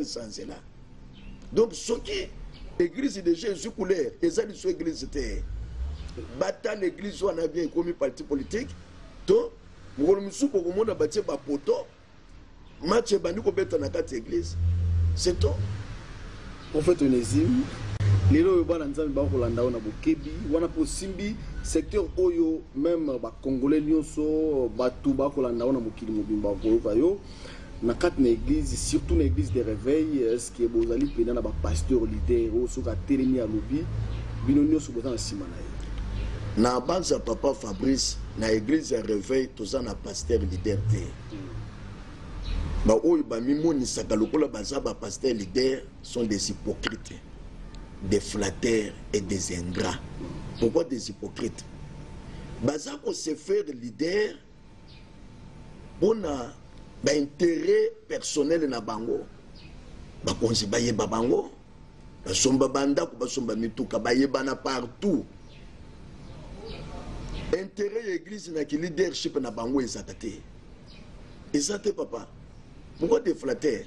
Sa nzela. Donc soki église déjà ezwi couleur, eza liso église te. Batala église wana bien, ekomi parti politique. To mokolo mosusu bokomona batie bapoto, match ebandi kobeta na kati ya église, c'est tout. Prophète Onésime, lelo oyo bana Nzambe bakolanda yo na bokebi wana mpo osimbi secteur oyo, même Bacongolais nyonso, bato bakolanda yo na mokili mobimba, koyoka yo na kati na église, surtout na église de réveil. Est ce que bozali mpenza na bapasteur leader oyo soki atelemi, alobi, bino nyonso boza na nsima na ye? Na banza, papa Fabrice, na église ya réveil toza na pasteur leader te. Baoyo bamimonisaka lokola baza bapasteur leader sont des hypocrites, des flatteurs et des ingrats. Pourquoi des hypocrites? Baza kose faire leader mpona baintérêt personnel na bango. Bakonzi bayeba bango, basomba bandako, basomba mituka, bayebana partout. Intérêt ya église na ki leadership na bango ezaka te, eza te, papa. Pourquoi des flatteurs?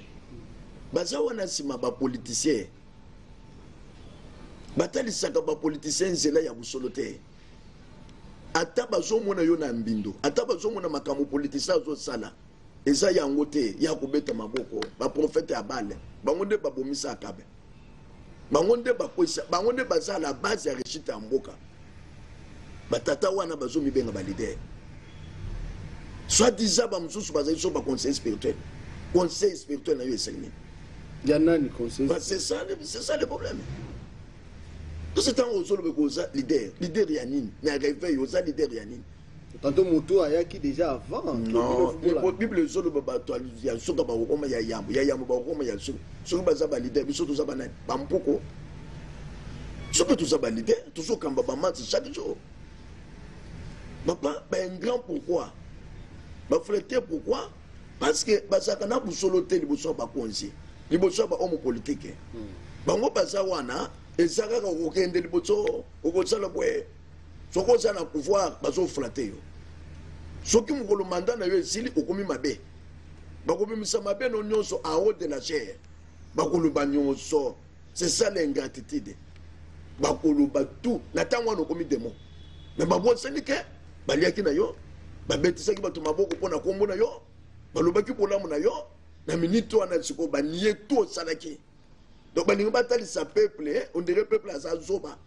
Baza wana nsima bapoliticien, batalisaka bapoliticien nzela ya bosolo te. Ata bazomona yo na mbindo, ata bazomona makambo politicien azosala eza yango te, ya kobeta maboko. Baprofete ya Baal, bango nde babomisa Akabe, bango nde bakwesa, bango nde baza la base ya réussite ya mboka. Batata wana bazomibenga baleader, soi-disant bamosusu bazali so baconseiller spirituel. Conseil spirituel na yo esali nini? Ya nani conseil? Bah, c'est ça le problème. Tout ntango ozoloba oza leader, leader ya nini? Na réveil oza leader ya nini? Tantôt moto ayaki déjà avant. Non, Bible ezoloba bato ya suka bakokoma ya yambo, ya yambo bakokoma ya suka. Soki baza baleader, biso toza banani? Bampuko. Soki toza baleader, tozokamba bamatch chaque jour, papa. Baingrats pourquoi? Baflatteurs pourquoi? Parce que bazalaka na busolo te liboso ya bakonzi, liboso ya bahomme politique. Bango baza wana, eza kaka okokende liboso, okosala boye. Soki oza na pouvoir, bazoflatter yo. Soki mokolo mandat na yo esili, okomi mabe, bakobimisa mabe no nyonso en haut de la chaire, bakoloba nyonso. C'est ça l'ingratitude. Bakoloba tout na ntango wana, okomi démon. Mais babosani ke baliaki na yo, babetisaki bato maboko mpo na nkombo na yo, balobaki bolamu na yo. Na minute wana sikoyo banie tout osalaki. Donc balingi batalisa peuple, on dirait peuple aza zoba.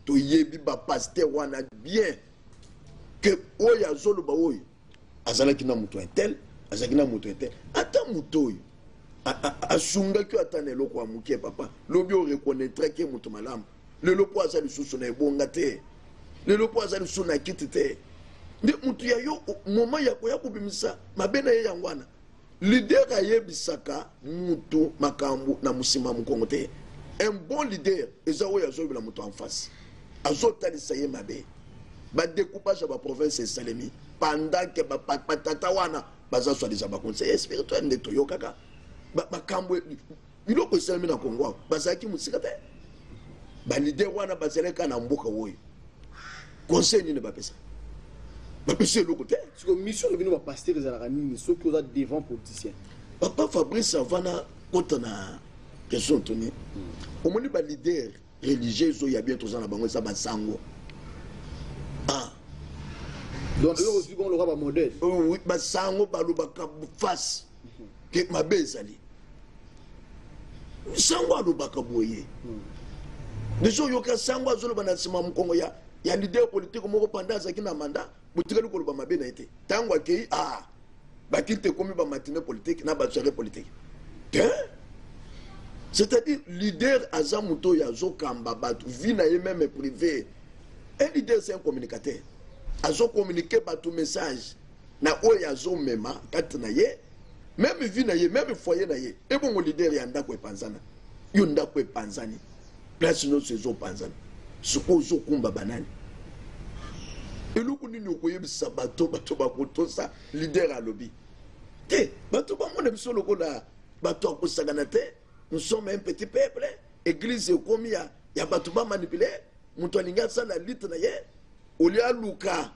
Toyebi bapasteur wana bien ke oyo azoloba, oyo azalaki na moto un tel, azalaki na moto un tel. Ata moto oyo asungaki oyo, ata na eloko ya moke, papa, lobi oreconnaîtraki moto malamu. Lelo mpo aza lisusu na ebonga te, lelo mpo aza lisusu na kiti te, nde moto ya yo moment ya koya kobimisa mabe na ye yango wana. Leader ayebisaka mutu makambo na mosima mokongo te. Un bon leader eza oyo azoyebela moto en face, azotalisa ye mabe. Badécoupage ya baprovince esalemi pendant ke batata wana baza soi-disant baconseiller spirituel. Nde toyokaka makambo, biloko esalemi na Kongo awa, bazalaki mosika te. Baleader wana bazalaki kaka na mboka oyo. Conseil nini bapesa? Bapesi eloko te. Siko mission na bino bapasteur ezalaka nini soki oza devant politicien? Papa Fabrice, avana kota na question toni, omoni baleader religieuse oyo ya bien toza na bango eza basango, ah. Donc eloko ozwi bongo lokola bamodèle? Oui, basango balobaka face ke mabe ezali. Sango alobaka boye deja. Oyoka sango azoloba na nsima mokongo ya leader politique moko pendant azalaki na mandat, botikali koloba mabe na ye te. Ntango akei, ah, bakili te, ekomi bamatinée politique na basoirée politique te. C'est-à-dire leader aza moto oyo azokamba bato, vie na ye même privé. Un leader, c'est un communicateur. Azocommuniquer bato message na oyo azomema kati na ye, même vie na ye, même foyer na ye. Ebongo leader ya ndako epanzana, yo ndako epanzani, place nyonso ezopanzana, sikoyo ozokumba banani? Eloko nini okoyebisa bato? Bato bakotosa leader alobi te. Bato bamona biso lokola bato ya kosakana te. Nous sommes un petit peuple. Église ekomi ya bato bamanipuler. Moto alingi asala lutte na ye, olie aluka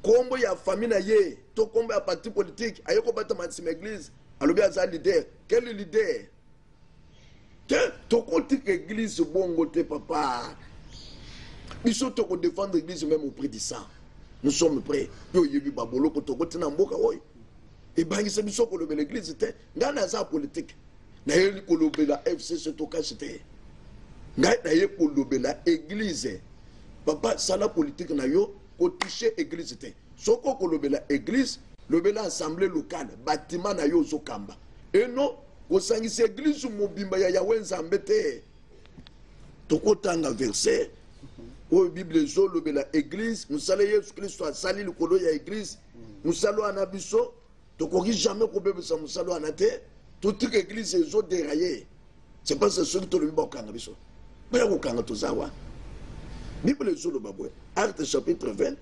nkombo ya famille na ye to nkombo ya parti politique, aye kobatama nsima église, alobi aza leader. Quel leader? Te, tokotika église bongo te, papa. Biso tokodéfendre église même au prix du sang. Nous sommes prêts. Yo oyebi baboloko tokoti na mboka oyo ebangisa biso kolobela église te. Ngai naza politique, nayeli kolobela FCC to CACH te. Ngai naye kolobela église. Papa, sala politique na yo, kotouche église te. Soki okolobela église, lobela assemblée locale, bâtiment na yo ozokamba eno. Kosangisa église mobimba ya Yawe Nzambe te. Tokotanga verset oyo Bible ezolobela église, mosala Yesu Kristo asali likolo ya église. Mosala wana, biso tokoki jamais kobebisa mosala wana te. Totika église ezodérailler, c'est parce que soki tolobi, bakokanga biso. Baya kokanga, toza wana. Bible ezoloba boye, Acte chapitre 20,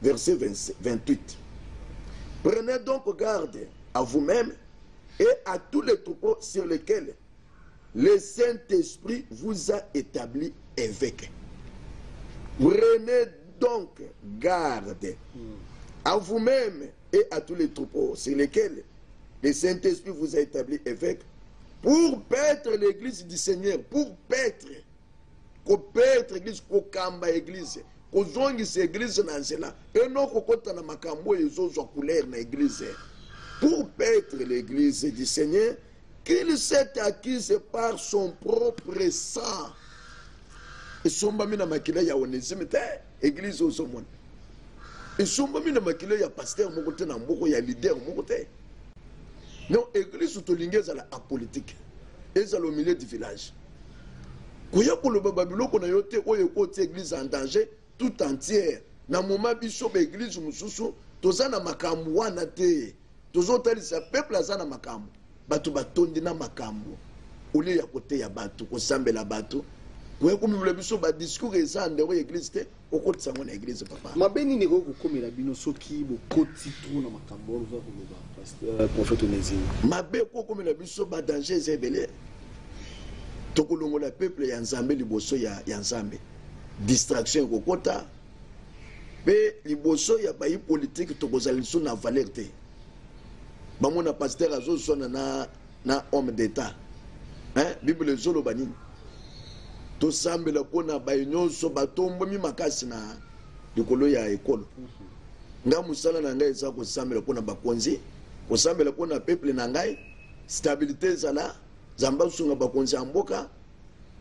verset 28: "Prenez donc garde à vous-même et à tous les troupeaux sur lesquels le Saint-Esprit vous a établi évêque." Prenez donc garde à vous-même et à tous les troupeaux sur lesquels le Saint-Esprit vous a établi évêque pour paître l'église du Seigneur, pour paître, kopaître église, kokamba église, kozongisa église na nzela, eno kokota na makambo oyo ezozwa couleur na église. Pour paître l'église du Seigneur qu'il s'est acquise par son propre sang. Esombami na makila ya Onesime te. Église ozomona esombami na makila ya pasteur moko te, na mboka ya leader moko te. Non, église tolingi ezala apolitique, ezala au milieu du village. Koya koloba babiloko na yo te oyo ekotia église en danger tout entière. Na moma biso baéglise mosusu toza na makambo wana te. Tozotalisa peuple aza na makambo, bato batondi na makambo. Olie ya koteya bato, kosambela bato, koya komemela biso badiscours eza en dehors ya église te, okotisa yango na église, papa. Mabe nini ekoki kokomela bino soki bokoti trop na makambo wana oza koloba, pasteur prophète Onésime? Mabe ekokomela biso, badanger eza ebele. Tokolongola peuple ya Nzambe liboso ya Nzambe. Distraction ekokota mpe liboso ya bayi politike. Tokozala lisusu na valeur te. Bamona pasteur azoswana na homme d'état, hein? Bible ezoloba nini? Tosambela mpona baye nyonso batombomi makasi na likolo ya ekolo. Ngai mosala na ngai eza kosambela mpona bakonzi, kosambela mpona peuple na ngai, stabilité ezala, Nzambe asunga bakonzi ya mboka,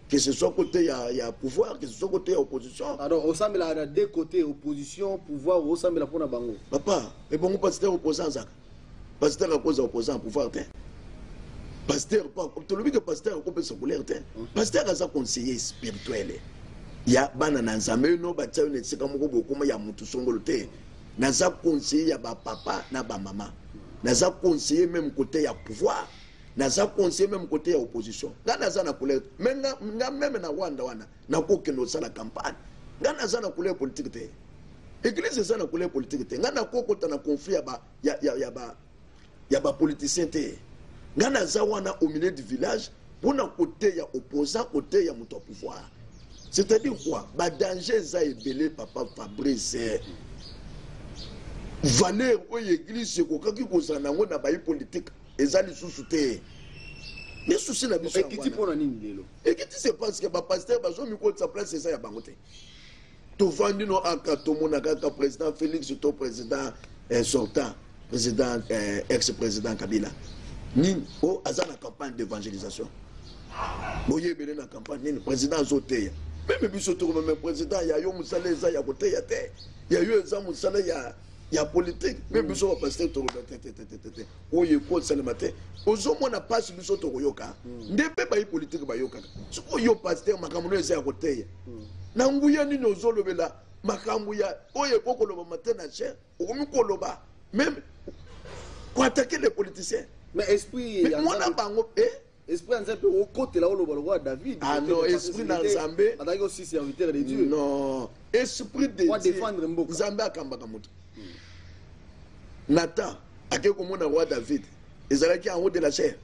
que ce soit côté ya pouvoir, que ce soit côté ya opposition. Alors osambelaka na deux côtés, opposition, pouvoir, osambela mpona bango? Papa, ebongo pasteur opposant azaka? Pasteur akoza opposant pouvoir te. Pasteur, tolobi ke pasteur akopesa couleur te. Pasteur aza conseiller spirituel ya bana na Nzambe. No batia yo na esika moko bokoma ya motu songolo te. Naza conseiller ya bapapa na bamama, naza conseiller même côté ya pouvoir, naza conseiller même côté ya opposition. Nga naza na couleur, mais nga même na Rwanda wana nakokende kosala campagne. Nga naza na couleur politique te. Église eza na couleur politique te. Nga nakokota na conflit ya ba ya, ya, ya ba ya bapoliticien te. Nga naza wana au milieu du village mpona koteya opposant, koteya moto ya pouvoir. C'est-à-dire quoi? Badanger eza ebele, papa Fabrice. Valeur oyo église ekokaki kozala nango na bayi politique eza lisusu te. Nde souci na biso yango Ekiti wana. Mpona nini lelo? Ekiti, c'est parce que bapasteur bazomikotisa place eza ya bango te. Tovandi no aka, tomona kaka président Félix to président sortant, président ex président Kabila nini o aza na campagne d'évangélisation. Boyebele na campagne nini président azoteya. Même biso tokomeme président ya yo, mosala eza ya koteya te, ya yo eza mosala ya politique. Même biso bapasteur tokoloba te, te, te, te, te, te, oyo ekosalema te. Ozomona mpasi biso tokoyoka nde mpe bayi politike bayokaka. Sikoyo yo pasteur, makambo no eza ya koteya, na nguya nini ozolobela makambo ya oyo ekokolobama te na chair? Okomi koloba même koattaquer les politiciens. Mais esprit Mais ya mwana bango eh? Esprit ya Nzambe okotela, oloba lokola David. Ah non, esprit na Nzambe. Azalaki aussi serviteur de Dieu. Non, esprit de Pour Dieu. défendre mboka. Nzambe akambaka moto. Nathan ake komona roi David, ezalaki en haut de la chair.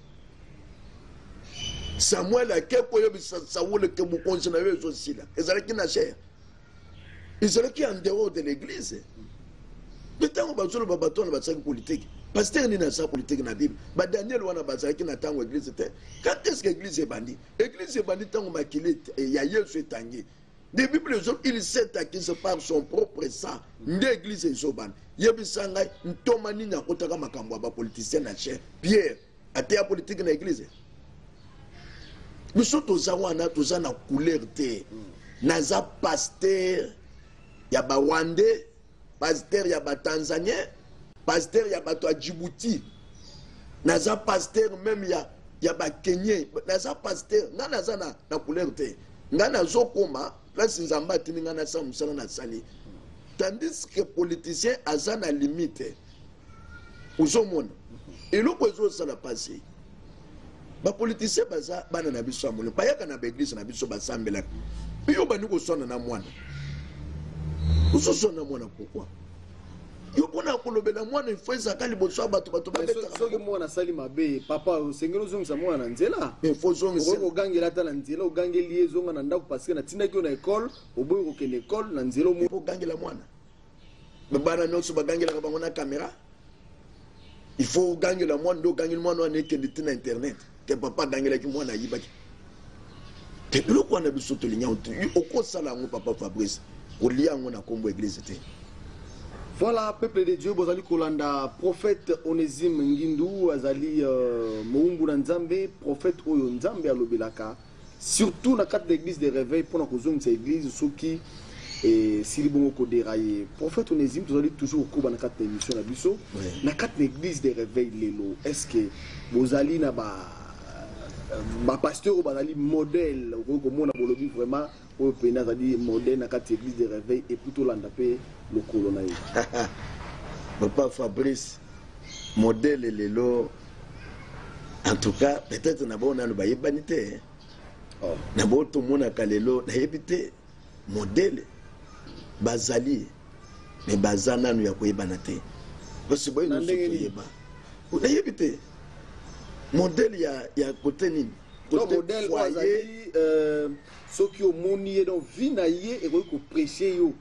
Samuel ake koyebisa Saul ke bokonzi na yo ezosila, ezalaki na chair, ezalaki en dehors de l'église. Mpe ntango bazoloba, bato wana basalaki politike. Pasteur nini aza politique na Bible? Ba Daniel wana bazalaki na ntango église te. Quand est ce que église ebandi? Église ebandi ntango makili ya Yesu etangi. De Bible ezo, il s'est acquis par son propre sang. Nde église ezobanda. Yebisa ngai, ntoma nini akotaka makambo ya bapoliticien na chair? Pierre ateya politique na église? Biso toza wana, toza na couleur te. Naza pasteur ya Barwandais, pasteur ya Batanzanien, pasteur ya bato ya Djibouti, naza pasteur même ya Bakenye, naza pasteur. Ngai naza na couleur te. Ngai nazokoma place Nzambe atindi ngai, nasala mosala, nasali. Tandis que politicien aza na limite. Ozomona eloko ezosala mpasi, bapoliticien baza bana na biso ya molimo, bayaka na baeglise na biso, basambelaka. Yo bandi koswana na mwana, ozoswana na mwana pourquoi? Yo mpona kolobela mwana, ifo ezalaka liboso ya bato, bato babetaka. Soki mwana asali mabe, papa, osengeli ozongisa mwana na nzela. Il faut ozongisa. Okoki kogangela ata na nzela, ogangeli ye: "Ezonga na ndako, parce que natindaki yo na ekole, oboyi kokende ekole." Na nzela omo. Ogangela mwana, bana nyonso bagangelaka bango na caméra. Il faut ogangela mwana nde ogangeli mwana wana, ekende te na internet ke papa agangelaki mwana, ayibaki te. Biloko wana biso tolingi yango te. Okosala yango, papa Fabrice, kolia yango na nkombo église te. Voilà, peuple de Dieu, bozali kolanda prophète Onésime Ngindu, azali moumbu na Nzambe, prophète oyo Nzambe alobelaka surtout na kati d'église de réveil mpona kozongisa église soki esili bongo kodérailler. Prophète Onésime, tozali toujours kokoba na kati na émission na biso. Na kati na église de réveil lelo, est ce que bozali na ba bapasteur oyo bazali modèle, okoki komona, bolobi vraiment oyo pene azali modèle na kati ya église de réveil, et puis tolanda mpe lokolo na ye? Papa Fabrice, modèle lelo, en tout cas peut-être na bao nano bayebani te. Oh. Na bao tomonaka lelo, nayebi te. Modèle bazali, mais baza nanu ya koyebana te, parce boye Na nyonso ndenge nini? Toyeba, nayebi te modèle ya côté nini. Donc Côté modèle oyo foyer. Azali soki omoni ye, donc vie na ye ekoki koprêcher yo.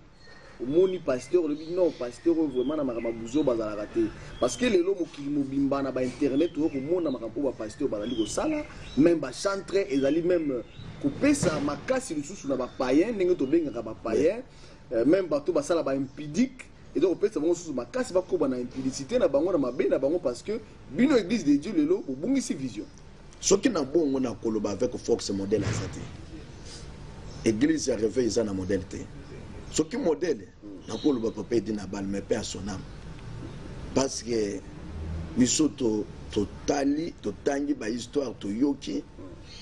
Omoni pasteur, olobi: "Non, pasteur oyo vraiment na makambo ya buzo bazalaka te." Parce que lelo mokili mobimba na bainternet oyo komona makambo oyo bapasteur bazali kosala, même bachantre, ezali même kopesa makasi lisusu na bapayen, ndenge tobengaka bapayen, même bato basala baimpudique, eza kopesa bango susu makasi bakoba na impudicité na bango, na mabe na bango, parce que bino église de Dieu lelo bobungisi vision. Soki na bongo, na koloba avec force, modèle aza te. Église ya réveil eza na modèle te. Soki modèle, nakoloba papa Edi na Balme, mpe à son âme, parce que biso totali, totangi bahistoire, toyoki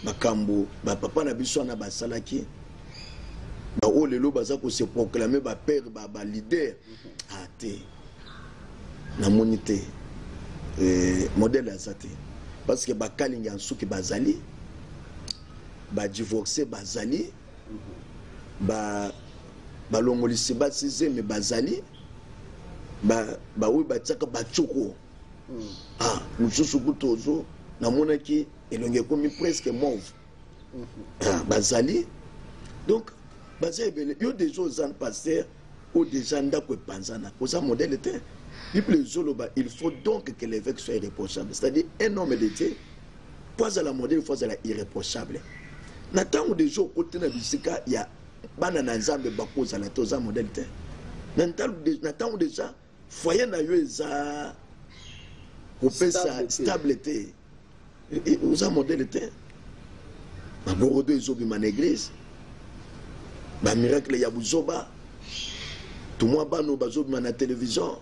makambo bapapa na biso wana basalaki. Baoyo lelo baza kose proclamer bapère, baleader, ah te, namoni te. Modèle aza te, parce que bakalingi ya nsuki bazali, badivorce bazali, balongolisi basi zeme bazali, baoyo batiaka bacoko. Ah, mosusu kutu ozo namonaki elongi ekomi presque mauve. Ah, bazali donc, baza ebele. Yo déjà oza pasteur oyo déjà ndako epanzana, oza modèle te. Bible ezoloba: il faut donc que l'évêque soit irréprochable, c'est-à-dire un homme de Dieu, po azala modèle, faut azala irréprochable. Na ntango déjà okoti na bisika ya bana na Nzambe bakozala te, oza modèle te. Na ntango déjà foyer na yo eza kopesa Stable te. Stable te, oza modèle te. Baborodo ezobima na église, bamiracle ya buzoba, tumwa bano bazobima na télévision,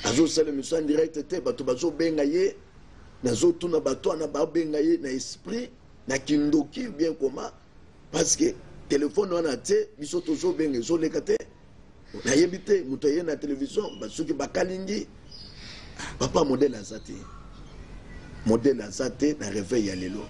azosala émission en direct te, bato bazobenga ye. Nazotuna, bato wana babenga ye na esprit na kindoki bien comment? Parce que telefone wana te, biso tozobenga, ezoleka te. Nayebi te, moto aye na télévision, soki bakalingi. Papa, modèle aza te, modèle aza te na réveil ya lelo.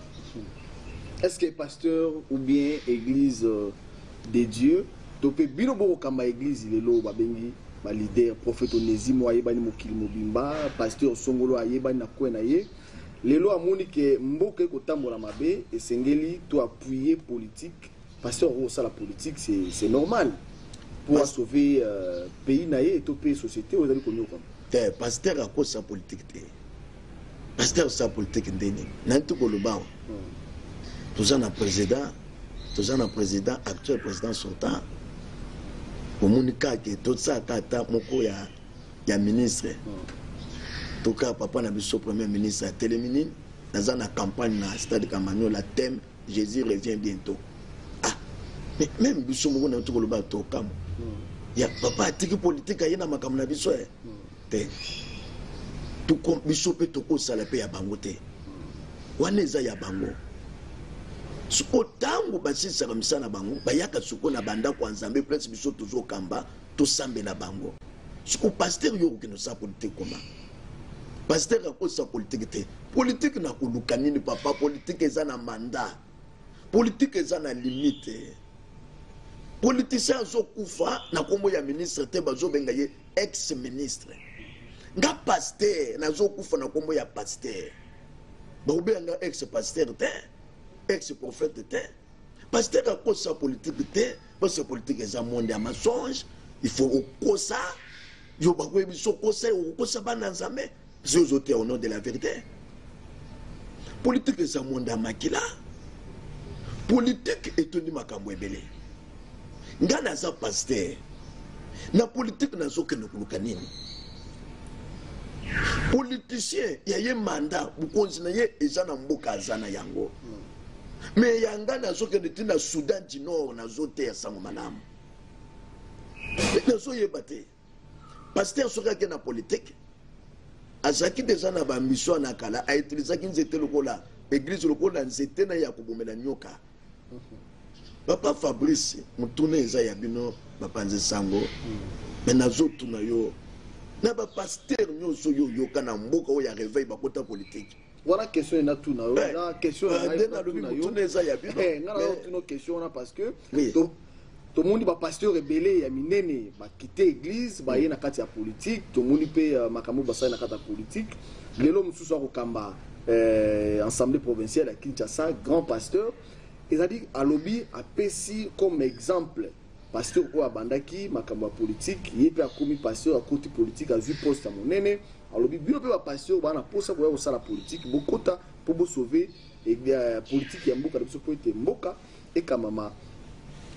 Est-ce que pasteur ou bien église de Dieu to mpe bino bokokamba église lelo, babengi baleader, prophète Onésime ayebani mokili mobimba, pasteur Songolo ayebani na kwe na ye, lelo amoni ke mboka ekotambola mabe, esengeli to appuyer politique, pasteur okosala politique, c'est normal pour sauver pays na ye to mpe société oyo ezali konyokama? Te, pasteur akosa politique te. Pasteur osala politique nde nini? Nani ti koloba awa, toza na président, toza na président actuel, président sortant. Omoni kaka tosalaka ata moko ya ministre toka papa na biso premier ministre atelemi nini, naza na campagne na stade Kamanyola, thème "Jésus revient bientôt". Ah, mais même biso moko na tokoloba, tokamo ya papa atiki politique, aye na makambo na biso te. Biso mpe tokosala mpe ya bango te, wana eza ya bango. Siko ntango basilisaka misala na bango, bayaka siko na bandako ya Nzambe, place biso tozokamba, tosambela bango. Siko pasteur, yo okokende osala politique koma? Pasteur akosala politique te. Politique na koluka nini, papa? Politique eza na mandat, politique eza na limite. Politicien azokufa na nkombo ya ministre te, bazobenga ye ex ministre. Nga pasteur nazokufa na nkombo ya pasteur, bakobenga nga ex pasteur te, ex prophète te. Pasteur akosa politique te, parce que politique eza monde ya mensonge. Il faut okosa, yo bakoyebi so okosa, okokosa bana Nzambe so ozoteya au nom de la vérité. Politique eza monde ya makila, politique etondi makambo ebele. Nga naza pasteur, na politique nazokende koluka nini? Politicien ya ye mandat, bokonzi na ye eza na mboka, aza na yango. Mais ya nga nazokende ti na Soudan du Nord, nazoteya sango malamu. Nazoyeba te, pasteur soki ake na politique, azalaki deja na baambition na kala, autilisaki nzete lokola église, lokola nzete na ye ya kobomela nyoka. Papa Fabrice, motuna eza ya bino bapanzi sango, mais nazotuna yo, na bapasteur nyonso oyo oyoka na mboka oyo ya réveil bakota politique? Wana question ena tuna yo na question na ngai. Nde nalobi, motuna eza ya bino. Nga nazotuna question wana parce que tomoni bapasteur ebele ya minene bakite église, baye na kati ya politique. Tomoni mpe makambo basali na kati ya politique. Lelo mosusu akokamba assemblée provinciale ya Kinshasa, grand pasteur ezali. Alobi, apesi comme exemple pasteur oyo abandaki makambo ya politique, ye mpe akomi pasteur, akoti politique, azwi poste ya monene. Alobi bino mpe bapasteur baa na mposa koya kosala politique, bokota mpo bosauve politique ya mboka na biso, mpo ete mboka ekamama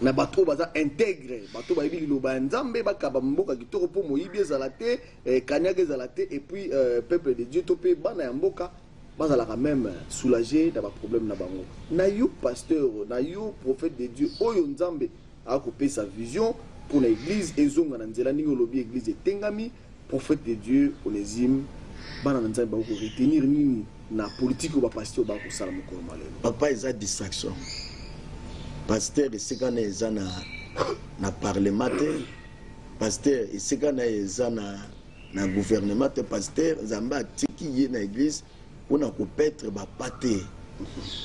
na bato oyo baza intègre, bato bayebi liloba ya Nzambe, bakaba mboka kitoko mpo moyibi ezala te, kaniaka ezala te, et puis peuple de Dieu to mpe bana ya mboka bazalaka même soulagé na baproblème na bango. Na yo pasteur, na yo prophète de Dieu oyo Nzambe akopesa vision mpona église ezonga na nzela, ndenge olobi église etengami, prophète de Dieu Onésime, bana na Nzambe bakoretenir nini na politique oyo bapasteur bakosala mokolo malelo? Papa, eza distraction. Pasteur esika na eza na parlement te, pasteur esika na eza na gouvernement te. Pasteur, Nzambe atiki ye na église mpona kopaître bapa te.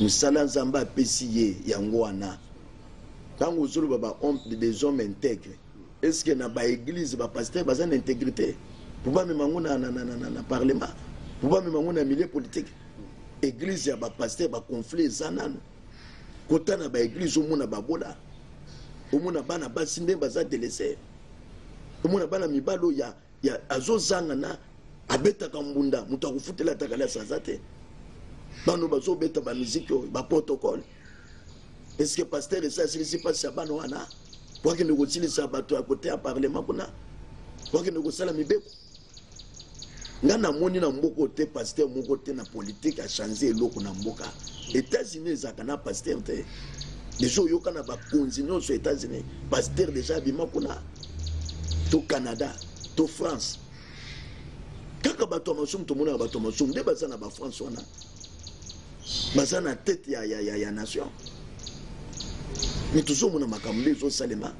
Mosala Nzambe apesi ye yango wana. Ntango ozoloba ba des hommes intègres, est ce que na baéglise bapasteur baza na intégrité po bamema yango na parlement, po bamema yango na milieu politique? Église ya bapasteur, baconflit eza nano. Kota na baéglise, omona babola, omona bana basi nde baza délaissé, omona bana mibali oyo ya azozanga na abetaka mbunda, moto akofutela ata kalasi aza te. Bano bazobeta bamiziki oyo baprotocole, est ce que pasteur esi asilisi mpasi ya bana wana po akende kosilisa bato ya kote ya parlement kuna, po akende kosala mibeko? Nga namoni na mboka te pasteur moko te na politique achange eloko na mboka. États-Unis ezalaka na pasteur te. Deja oyoka na bakonzi nyonso États-Unis pasteur deja abima kuna, to Canada to France? Kaka bato ya masumu. Tomonaka bato ya masumu nde baza na bafrance wana, baza na tête ya nation. Mais tozomona makambo nde ezosalema.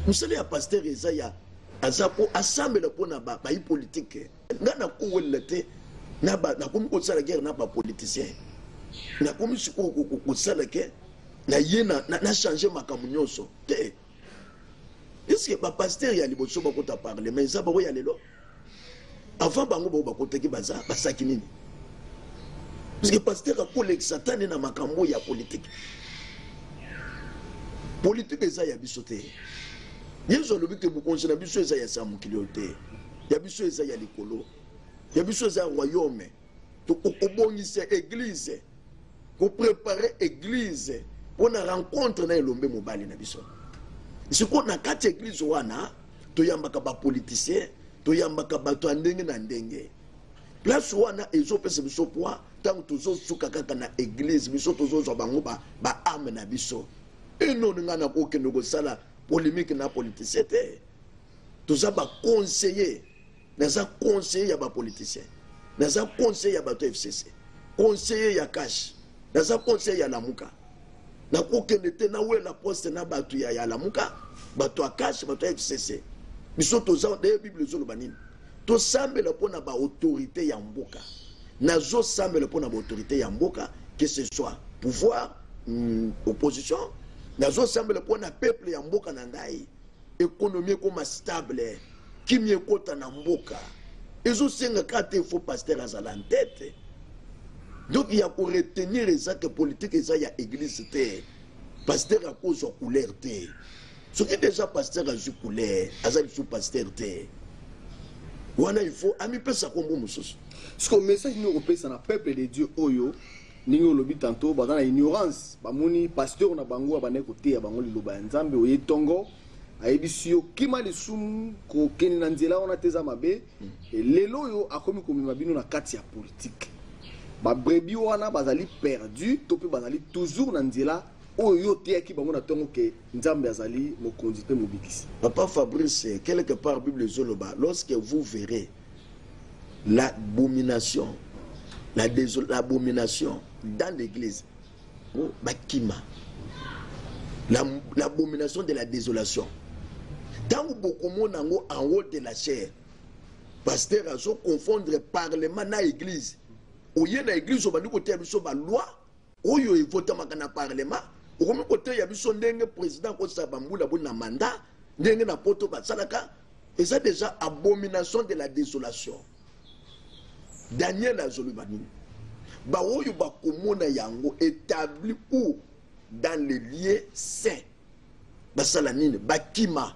Mosala ya pasteur eza ya aza mpo asambela mpona bayi politique. Nga nakowelela te, nakomi kosala guerre na bapoliticien, nakomi sikoyo kosala ke na ye na change makambo nyonso te. Est-ce bapasteur ya liboso bakota parlement eza bango ya lelo? Avant bango, bao bakotaki baza basaki nini? Parce que pasteur akolekisa tani na makambo ya politique. Politique eza ya biso te. Yesu alobi ke bokonzi na biso eza ya sa mokili oyo te. Ya biso eza ya likolo, ya biso eza ya royaume. Kobongisa église, koprépare église mpona rencontre na elombe mobali na biso. Sikoyo na kati ya église wana toyambaka bapoliticien, toyambaka bato ya ndenge na ndenge. Place wana ezopesa biso poids. Ntango tozosuka kaka na église, biso tozozwa bango baâme na biso. Enoni ngai nakokende kosala polémique na politicien te. Toza baconseiller. Naza conseiller ya bapoliticien, naza conseiller ya bato ya FCC, conseiller ya CACH, naza conseiller ya Lamuka. Nakokende te nawela poste na bato ya Lamuka, bato ya CACH, bato ya FCC. Biso toza daye. Bible ezoloba nini? Tosambela mpo na baautorité ya mboka. Nazosambela mpo na baautorité ya mboka, que ce soit pouvoir, opposition. Nazosambela mpo na peuple ya mboka na ngai, économie ekoma stable, kimia ekota na mboka. Ezosenga kaka te fo pasteur azala en tête. Donc ya koretenir eza ke politique eza ya église te. Pasteur akozwa couleur te. Soki déjà pasteur azwi couleur, aza lisusu pasteur te. Wana il faut amipesa kombo mosusu. Siko message nini okopesa na peuple de Dieu oyo, ndenge olobi tantôt, baza na ignorance? Bamoni pasteur na bango abandaki koteya bango liloba ya Nzambe, oye ntongo ayebisi yo kima lisumu, kokende na nzela wana te, eza mabe. Lelo oyo akomi komema bino na kati ya politike. Babrebis wana bazali perdu to mpe bazali toujours na nzela oyo yo oteyaki bango na ntongo ke Nzambe azali mokonzi mpe mobikisi? Papa Fabrice, quelque part Bible ezoloba: lorsque vous verrez l'abomination, l'abomination dans l'église, oh, bakima l'abomination de la désolation. Ntango bokomona yango en haut de la chaire, pasteur azoconfondre parlement na église. Oye na église, obandi koteya biso baloi oyo evotamaka na parlement. Okomi koteya biso ndenge président akosala bambula boni na mandat, ndenge na poto basalaka. Eza déjà abomination de la désolation. Daniel azoloba nini? Baoyo bakomona yango établi ou dans le lieu saint basala nini? Bakima.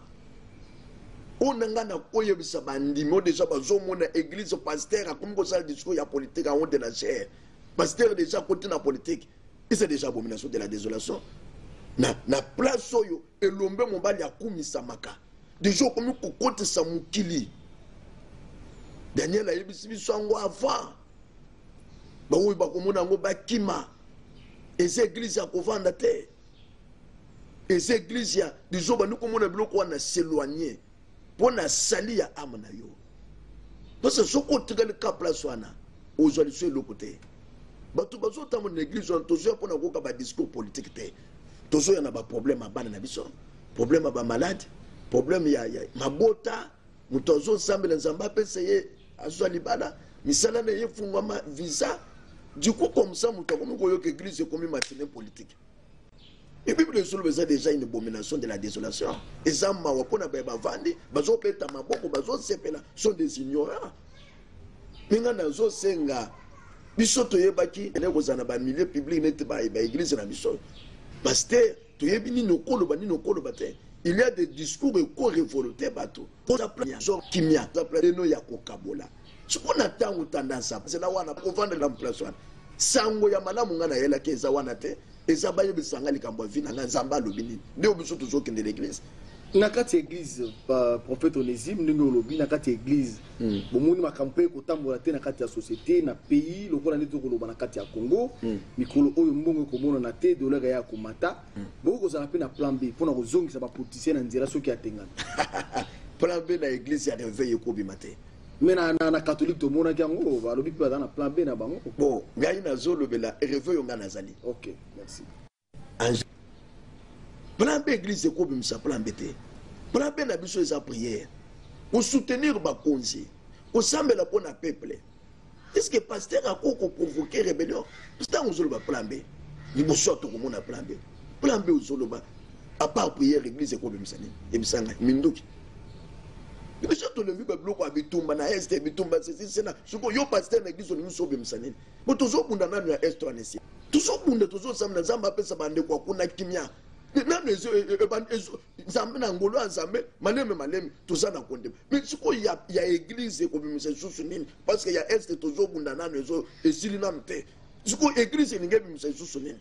Oyo na ngai nakoyebisa bandimi oyo déjà bazomona église, pasteur akomi kosala discours ya politique en haut de la chaire, pasteur déjà akoti na politique, et c'est déjà abomination de la désolation. Na place oyo elombe mobali akumisamaka, déjà okomi kokotisa mokili. Daniel ayebisi biso yango avant. Baoyo bakomona yango bakima. Eza église ya kovanda te, eza église ya dizo. Bandi komona biloko wana, s'éloigner mpo na salut ya âme na yo, parce que soki otikali ka place wana, ozwa liso eloko te. Bato bazotambola na église wana, tozoya mpona koyoka badiscours politique te. Tozoya na baproblème ya bana na biso, problème ya bamalade, problème ya mabota. Moto azosambela Nzambe apesa ye azwa libala, misala na ye efungwama, visa. Du coup, comme ça, moto akomi koyoka église ekomi matinée politique. Et Bible ezoloba eza déjà une abomination de la désolation. Eza mawa mpona baye bavandi, bazobeta maboko, bazosepela, sont des ignorants. Mpe ngai nazosenga, biso toyebaki ene kozala na bamilieu public neti baéglise na biso. Pasteur, toyebi nini okoloba, nini okoloba te. Il y a des discours ekorévolte bato. Kimia eno ya kokabola. Sikoyo na ntango tendance nzela wana, kovandela place wana, sango ya malamu ngai nayelaki eza wana te. Eza bayebisa ngai likambo ya vie na ngai, Nzambe alobi nini. Nde biso tozokende l'église. Na kati ya église, prophète Onésime, ndenge olobi, na kati ya église bomoni makambo mpe ekotambola te na kati ya société, na pays, lokola nde tokoloba na kati ya Congo mikolo oyo mbongo ekomonana te, dollar ya komata. Bokoki kozala mpe na plan B mpona kozongisa bapoliticien na nzela soki atengana? Plan B na église ya réveil ekobima te. Mais na catholique tomonaki yango, balobi mpe baza na plan B na bango. Bon, ngai nazolobela réveil oyo ngai nazali. Ok, merci. Plan B, église ekobimisa plan B te. Plan B na biso eza prière, kosoutenir bakonzi, kosambela mpo na peuple. Est ce que pasteur akoki koprovoke rébellion? Ntango ozoloba plan B, liboso ya tokomona plan B, plan B ozoloba, à part prière, église ekobimisa nini? Ebisa ngai minduki. Biso tolembi babiloko ya bitumba na Est, bitumba ceci, cela. Sikoyo yo pasteur na église, olingi so obimisa nini? Po tozobunda nanu ya Est wana, esi tozobunda, tozosambela Nzambe apesa bandeko akuna kimia. Nano Nzambe na ngolu ya Nzambe, maleme maleme toza na kondima. Mais sikoyo ya église ekobimisa lisusu nini? Parce que ya Est tozobunda nano, esili nano te. Sikoyo église elingi ebimisa lisusu nini?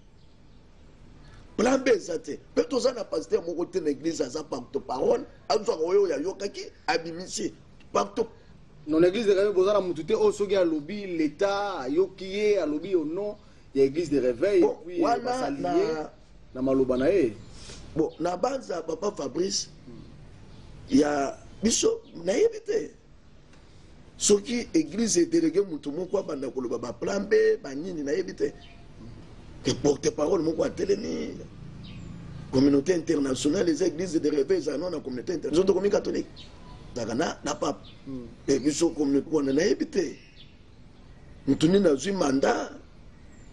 Plan B eza te. Mpe toza na pasteur moko te na église aza porte parole, azwaka oyo oyo ayokaki, abimisi porte. Non, église de réveil boza na mutu te oyo soki alobi, l'État ayoki ye, alobi au nom ya église de réveil. Bon, puis wana basali ye na maloba na ye. Bon, na banza papa Fabrice, ya biso nayebi te soki église edéléguer motu moko abanda koloba baplan B banini, nayebi te ke porte parole moko atelemi. Communauté internationale eza, église de réveil ezala no na communauté internationale. Tokomi catholique, ezalaka na pape. E biso communauté wana, nayebi te motu nini azwi mandat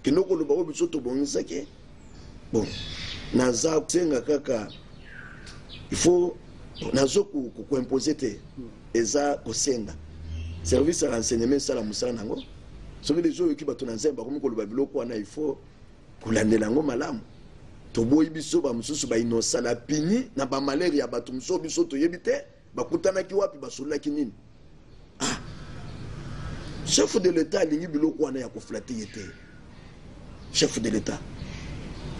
kende koloba oyo biso tobongisaki. Bon, naza kosenga kaka, il faut nazo koimposer te, eza kosenga service ya renseignement esala mosala nango. Soki deja oyoki bato na Nzambe bakomi koloba biloko wana, il faut kolandela yango malamu. Toboyi biso bamosusu bainnocent na pini na bamalheur ya bato mosusu biso toyebi te bakutanaki wapi, basololaki nini. Ah, chef de l'État alingi biloko wana ya koflatter ye te. Chef de l'État,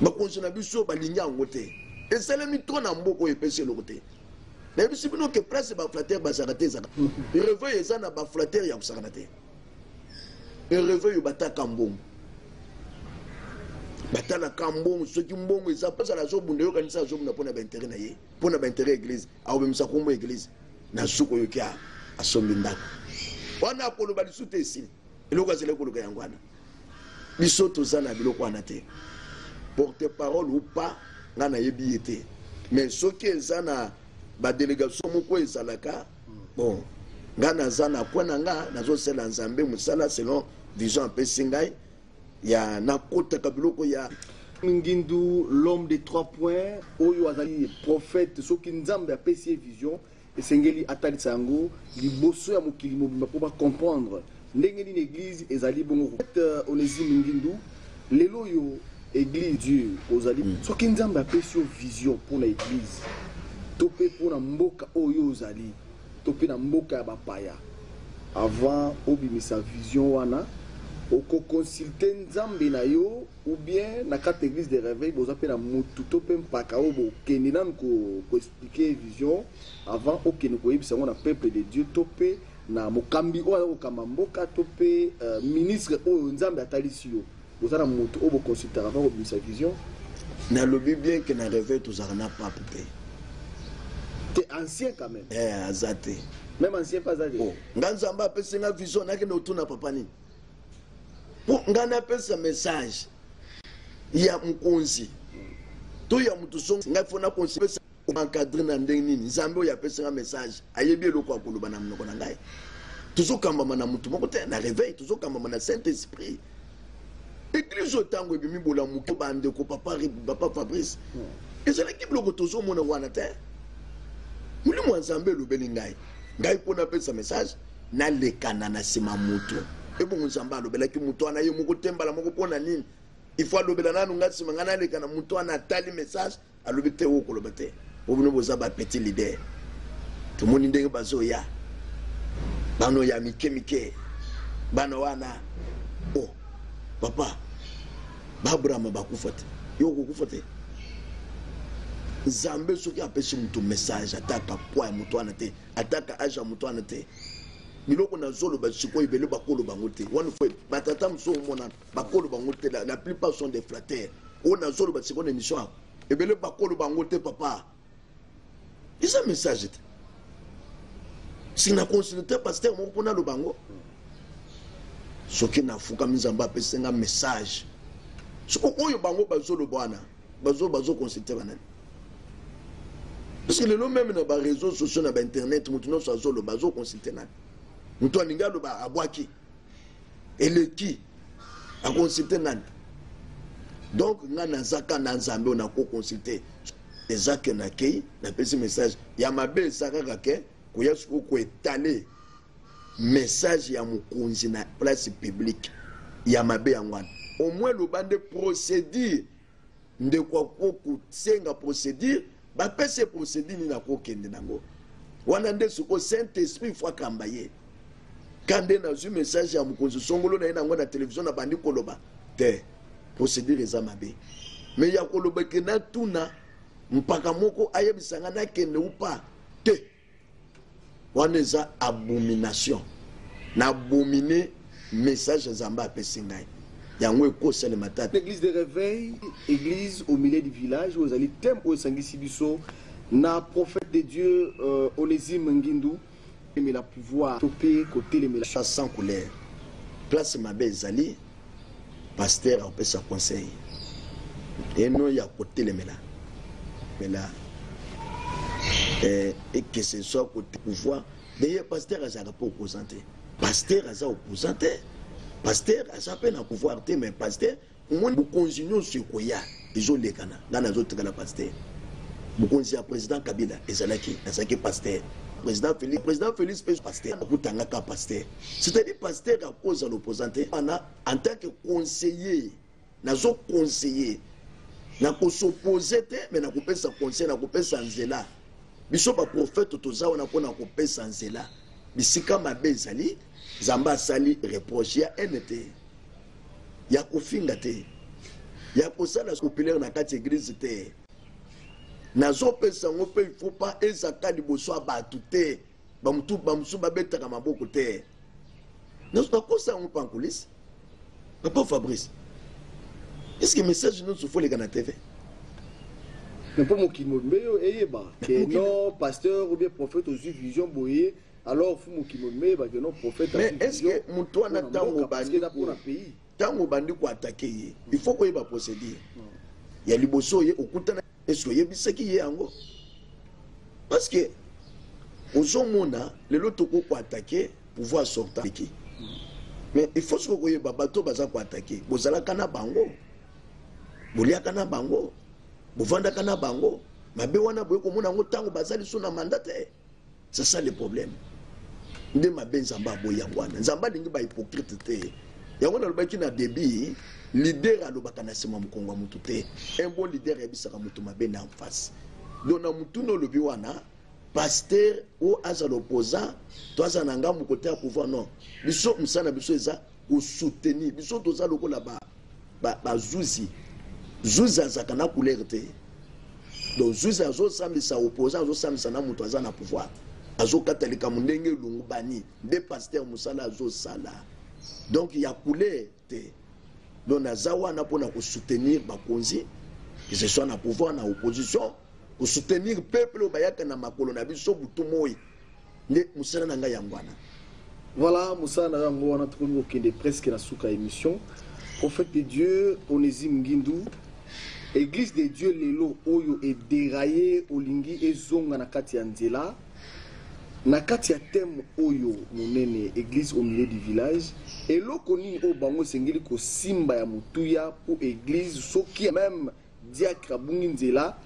bakonzi na biso balingi yango te. Esalemi to na mboka oyo epesi eloko te. Nayebisi bino ke place baflatteurs bazalaka te, ezalaka réveil. Eza na baflatteurs ya kosakana te. Réveil bataka mbongo, batalaka mbongo. Soki mbongo eza, mpazala azobunda, yokanisa azobunda mpona baintérêt na ye, mpona baintérêt église, akobimisa kombo église. Na suka oyoki asombi ndako wana, akoloba lisusu te, esili. Eloko azali koluka yango wana. Biso toza na biloko wana te. Porte parole ou pas, ngai nayebi ye te. Mais soki eza na badélégation moko ezalaka, bon, ngai naza na coin na nga, nazosala Nzambe mosala selon vision apesi ngai ya nakotaka biloko ya Ngindu, l'homme de trois points, oyo azali prophète. Soki Nzambe apesi ye vision, esengeli atalisa yango liboso ya mokili mobimba mpo bacomprendre ndenge nini église ezali bongo. Onésime Ngindu, lelo oyo église Dieu ozali, soki Nzambe apesi yo vision mpona église to mpe mpona mboka oyo ozali to mpe na mboka ya bapaya, avant obimisa vision wana, okoconsulter Nzambe na yo ou bien na kati église de réveil boza mpe na mutu to mpe mpaka oyo bokende nanu koexpliquer vision avant okende koyebisa yango na peuple de Dieu to mpe na mokambi oyo aza kokamba mboka to mpe ministre oyo Nzambe atalisi yo? Boza na motu oyo boconsultaka avant kobimisa vision? Nalobi bien ke na réveil tozalaka na pape te. Te, ancien quand même. Eh, aza te. Même ancien mpe aza te? Oh, nga Nzambe apesi nga vision, nakende kotuna papa nini mpo nga napesa message ya mokonzi to ya motu? So ngai fo nakonsi encadre na ndenge nini? Nzambe oyo apesi nga message ayebi eloko ya koloba na monoko na ngai. Tozokambama na motu moko te na réveil, tozokambama na Saint Esprit. Église oyo ntango ebimi bolamuki, bandeko, papa Fabrice, ezalaki biloko tozomona wana te. Molimo ya Nzambe elobeli ngai, ngai mpo napesa message, nalekana na nsima motu. Ebongo Nzambe alobelaki motu wana ye moko te mbala moko? Mpo na nini il faut alobela nanu ngai, nsima ngai naleka na motu wana? Atali message, alobi te, oyo koloba te, po bino boza bapetit leader. Tomoni ndenge bazoya, bana ya mike mike, bana wana. Oh papa, baAbrahama bakufa te, yo okokufa te. Nzambe soki apesi moto message, ataka poids ya moto wana te, ataka age ya moto wana te. Biloko nazoloba sikoyo, ebele bakoloba yango te. Wana fo batata mosusu omona bakoloba yango te. La plupart sont des flatteurs. Oyo nazoloba sikoyo na émission awa, ebele bakoloba yango te. Papa, eza message te. Si na consulte pasteur moko mpo naloba yango, soki nafukami, Nzambe apesi nga message. Siko oyo bango bazoloba wana, bazoconsulter banani? Parce que lelo même na baréseaux sociaux, na bainternet, moto nyonso azoloba, azoconsulter nani? Moto alingi aloba, abwaki, eleki, aconsulter nani? Donc nga nazaka na Nzambe oyo nakoconsulter. Eza ke nakei, napesi message ya mabe, eza kaka ke koya sikoyo koétaler message ya mokonzi na place publique, ya mabe yango wana. Au moins loba nde procédure. Ndeko akoki kosenga procédure, bapesa ye procédure nini akokende nango wana. Nde sikoyo Saint Esprit faut akamba ye. Ka nde nazwi message ya mokonzi songolo na ye nango na télévision, na bandi koloba te, procédure eza mabe. Mais ya koloba ke natuna mpaka moko ayebisanga nakende upa te, wana eza abomination. Na abomine message Nzambe apesi ngai, yango ekosalema tata. Église de réveil, église au milieu du village, oyo ezali thème oyo esangisi biso na prophète de Dieu Onésime Ngindu. Emela pouvoir to mpe kotelemela. Sans couleur, place mabe ezali, pasteur akopesa conseil eno ya kotelemela mela et que ce soit côté pouvoir. D'ailleurs, pasteur azalaka mpe opposant te, pasteur aza opposant te, pasteur aza mpe na pouvoir te. Mais pasteur, omoni, bokonzi nyonso ekoya, ezolekana, ngai nazotikala pasteur. Bokonzi ya président Kabila ezalaki, nazalaki pasteur. Président Félix, président Félix mpe pasteur, akutangaka pasteur. C'est-à-dire, pasteur akozala opposant te. Wana en tant que conseiller, nazoconseiller, nakos'opposer te, mais nakopesa conseil, nakopesa nzela. Biso baprofete toza wana mpona kopesa nzela bisika mabe ezali. Nzambe asali reproche ya ene te, ya kofinga te, ya kosala populaire na kati église te. Nazopesa yango mpe il faut pas ezaka liboso ya bato te, bamutu bamosusu babetaka maboko te. Nakosa yango mpa en coulisse. Papa Fabrice, est ce que message nyonso faut oleka na TV? Mais mpo mokili mobimba oyo eyeba ke non, pasteur ou bien prophète ozwi vision boye, alors faut mokili mobimba eyeba ke non, prophète. Mais est ce que moto wana, ntango bandi pays, ntango obandi koattaquer ye, il faut koyeba procédure ya liboso ye okutana, est ce que oyebisaki ye yango? Parce que ozomona lelo toko koattaquer pouvoir sortant, mais il faut soki koyeba bato baza koattaquer, bozalaka na bango, boliaka na bango, bovandaka na bango, mabe wana boye komona yango ntango baza liso na mandat te. C'est ça le problème. Nde mabe Nzambe aboyi yango wana. Nzambe alingi bahypocrite te. Yango nalobaki na début, leader alobaka na nsima mokongo ya motu te. Un bon leader ayebisaka motu mabe na en face. Donc na motu na olobi wana, pasteur oyo azala opposant to aza na ngambu kote ya pouvoir, non, biso mosala na biso eza kosoutenir. Biso toza lokola bazuzi. Zuzi azalaka na couleur te. Donc zuzi azosambisa opposant, azosambisa na moto aza na pouvoir, azokata likambo ndenge elungu bani. Nde pasteur mosala azosala, donc ya couleur te. Donc naza wana mpona kosoutenir bakonzi, que ce soit na pouvoir, na opposition, kosoutenir peuple oyo bayaka na makolo na biso butu moi. Nde mosala na ngai yango wana. Voilà, mosala na yango wana. Tokomi kokende presque na suka émission. Prophète de Dieu Onésime Ngindu, église de Dieu lelo oyo edérailler, olingi ezonga na kati ya nzela. Na kati ya thème oyo monene, église au milieu du village, eloko nini oyo bango esengeli kosimba ya motuya mpo église, soki même diacre abungi nzela,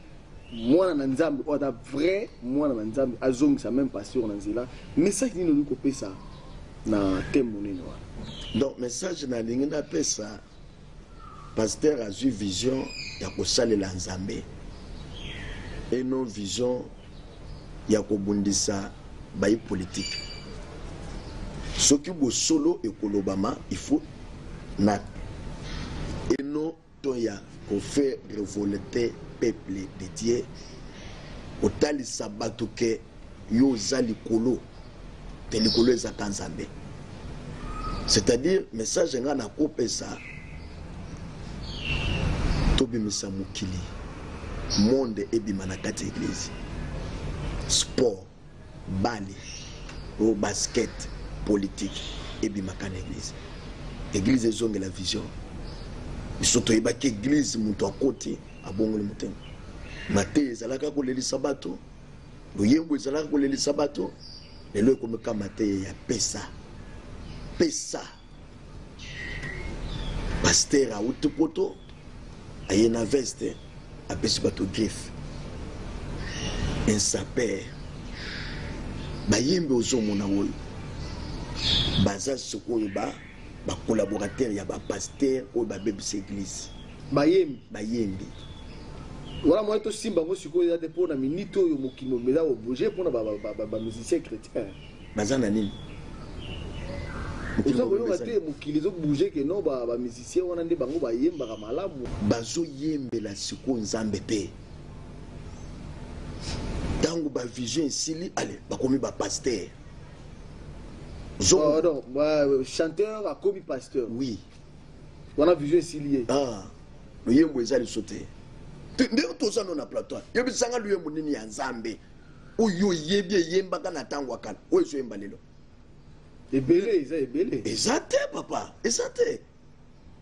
mwana na Nzambe oyo aza vrai mwana na Nzambe azongisa même pasteur na nzela? Message nini olingi kopesa na thème monene wana? Donc message nalingi napesa, pasteur azwi vision ya kosalela Nzambe et non vision ya kobundisa bayi politike. Soki bosolo ekolobama, il faut na eno to ya kofaire révolter peuple de Dieu, kotalisa bato ke yo oza likolo te, likolo ezaka Nzambe. C'est-à-dire, message nga nakopesa, tobimisa mokili, monde ebima na kati ya église. Sport, bale o basket, politique ebimaka na église. Église ezongela vision. Biso toyebaki église, moto akoti, abongoli motema. Mateya ezalaka kolelisa bato, loyembo ezalaka kolelisa bato. Lelo ekomika mateya ya pesa pesa. Pasteur awuti poto, aye na veste, apesi bato griffe, un sapeur. Bayembi ozomona oyo baza sikoyo ba bacolaborateur ya bapasteur oyo babebisa église. Bayembi. Bayembi. Wana moye tosimba yango sikoyo eza te mpo na minute oyo mokili mobimba eza kobouge mpona bamusicien chrétien. Baza na nini? Oza koyoka te, mokili ezobouge ke non, bamusicien wana nde bango bayembaka malamu. Bazoyembela sikoyo Nzambe te. Ntango bavision esili, ale bakomi bapasteur. Oh, non, chanteur akomi pasteur. Oui. Wana vision esili ye. Ah, loyembo eza liso te. Ndenge toza no na plateau, yebisanga loyembo nini ya Nzambe oyo oyebi eyembaka na ntango ya kala oyo ezoyemba lelo? Ebele, eza ebele. Eza te, papa, eza te.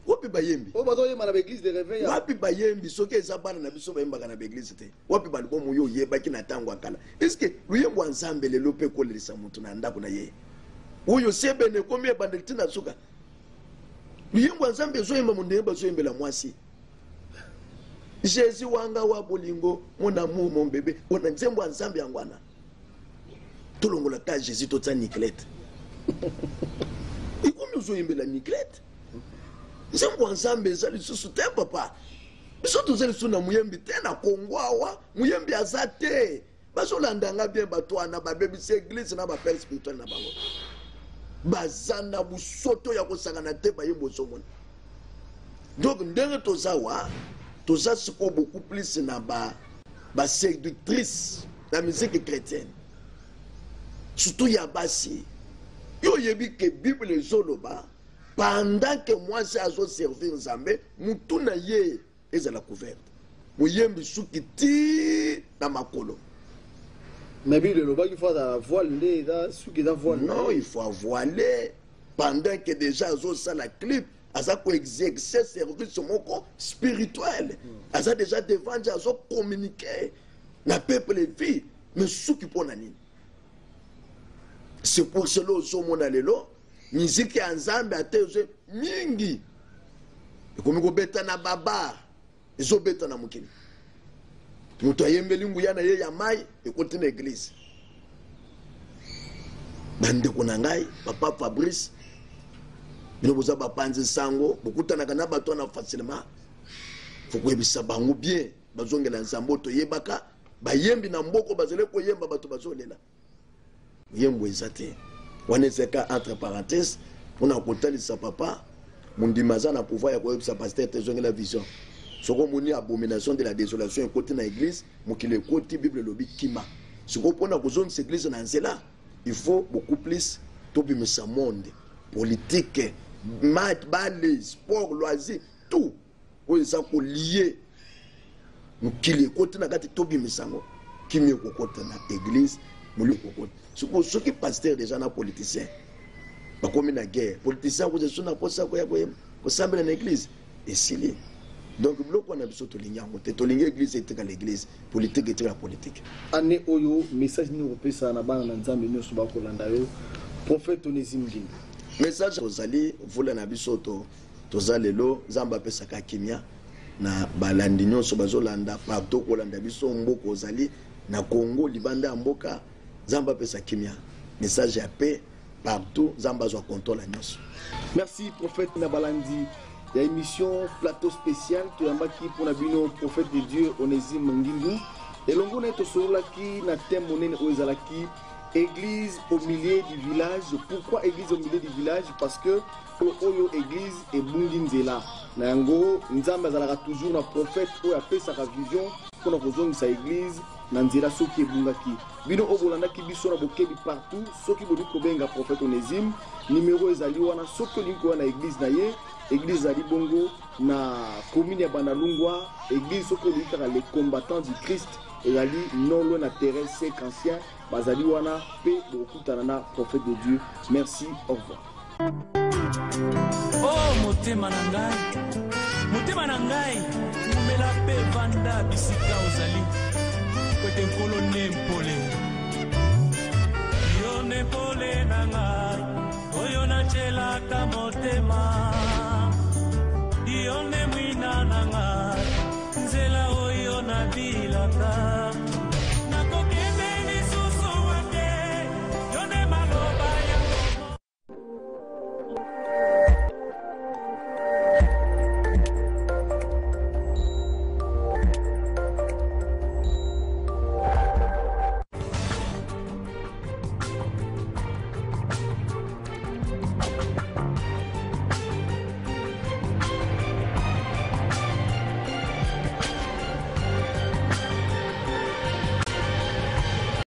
Wapi bayembi? Oyo bazoyemba na baeglise de réveil. Wapi bayembi? Soki eza bana na biso bayembaka na baeglise te, wapi balbomu oyo oyebaki na ntango ya kala? Eske loyembo ya Nzambe lelo mpe ekolelisa motu na ndako na ye oyo sebene ekomi ebandeli ntina suka? Loyembo ya Nzambe ezoyemba mondenge bazoyembela mwasi: "Jésus wanga wa bolingo, mon amour, mon bébé." Ona nzembo ya Nzambe yango wana, tolongola ka Jésus, totia niclete. Ekomi ozoyembela niclete. Nzembo ya Nzambe eza lisusu te, papa. Biso toza lisusu na moyembi te na Kongo awa, moyembi aza te. Bazolanda nga bien, bato wana babebisi église na bapère spirituel na bango, baza na busoto ya kosangana te. Bayembo ozomona, donc ndenge toza wa, toza sikoyo beaucoup plus na ba baséductrice na musique chrétienne, surtout ya basi. Yo oyebi ke Bible ezoloba, pendant ke mwasi azoservir Nzambe, mutu na ye ezala couverte. Moyembi, suki ti na makolo. Mais Bible elobaki fo azala voile, nde eza suki, eza voile. Non, il faut voiler pendant que déjà azosala clip, aza koexercer service moko spirituel, aza déjà devant Dieu, azocommuniquer na peuple vie. Mais suki mpo na nini? C'est pour cela ozomona lelo miziki ya Nzambe ate ezo mingi ekomi kobeta na babar, ezobeta na mokili. Moto ayembeli nguya na ye ya mai, ekoti na église. Bandeko na ngai, papa Fabrice, bino boza bapanzi sango, bokutanaka na bato wana facilement. Fo koyebisa bango bien, bazongela Nzambe oyo toyebaka. Bayembi na mboko bazali koyemba, bato bazolela, yembo eza te. Wana ezaka entre parenthèse mpona kotalisa papa mondimi aza na pouvoir ya koyebisa pasteur te: ezongela vision. Soki omoni abomination de la désolation ekoti na église, mokili ekoti, Bible elobi kima. Sikoyo mpona kozongisa église na nzela, il faut beaucoup plus tobimisa monde politique, match, bale, sport, loisir, tout oyo eza kolie mokili ekoti na kati, tobimisa yango. Kimi ekokota na église, molio ekokota. Sikoyo soki pasteur déjà na politicien bakomi na guerre, politicien akoza so na posa koya kosambela na église, esili. Donc biloko wana biso tolingi yango te. Tolingi église etikala église, politique etikala politique. Année oyo, message nini okopesa na bana na Nzambe nyonso bakolanda yo, prophète Onésime Ngindu? Message, tozali vula na biso to toza lelo. Nzambe apesaka kimia na balandi nyonso bazolanda partout, kolanda biso mboka ozali na Congo, libanda ya mboka. Nzambe apesa kimia, message ya paix partout. Nzambe azwa contrôle ya nyonso. Merci, prophète. Na balandi ya émission Plateau spécial, toyambaki mpona bino prophète de Dieu Onésime Ngindu. Elongo na ye tosololaki na thème monene oyo ezalaki "Église au milieu du village". Pourquoi église au milieu du village? Parce que oyo église ebungi nzela na yango, Nzambe azalaka toujours na prophète oyo apesaka vision mpona kozongisa église na nzela soki ebungaki. Bino oyo bolandaki biso na bokebi partout, soki bolingi kobenga prophète Onésime, numéro ezali wana. Soki olingi koya na église na ye, église ezali bongo na commune ya Bandalungwa. Église, soki olingi kaka Les Combattants du Christ, ezali non loin na terrain sec ancien. Bazali wana mpe bokokutana na prophète de Dieu. Merci, au revoir. O oh, motema na ngai, motema na ngai, umela mpe vanda bisika ozali, po ete Nkolo nde mpole. Yo nde mpole na ngai oyo natielaka motema, yo nde mwina na ngai, nzela oyo nabilaka.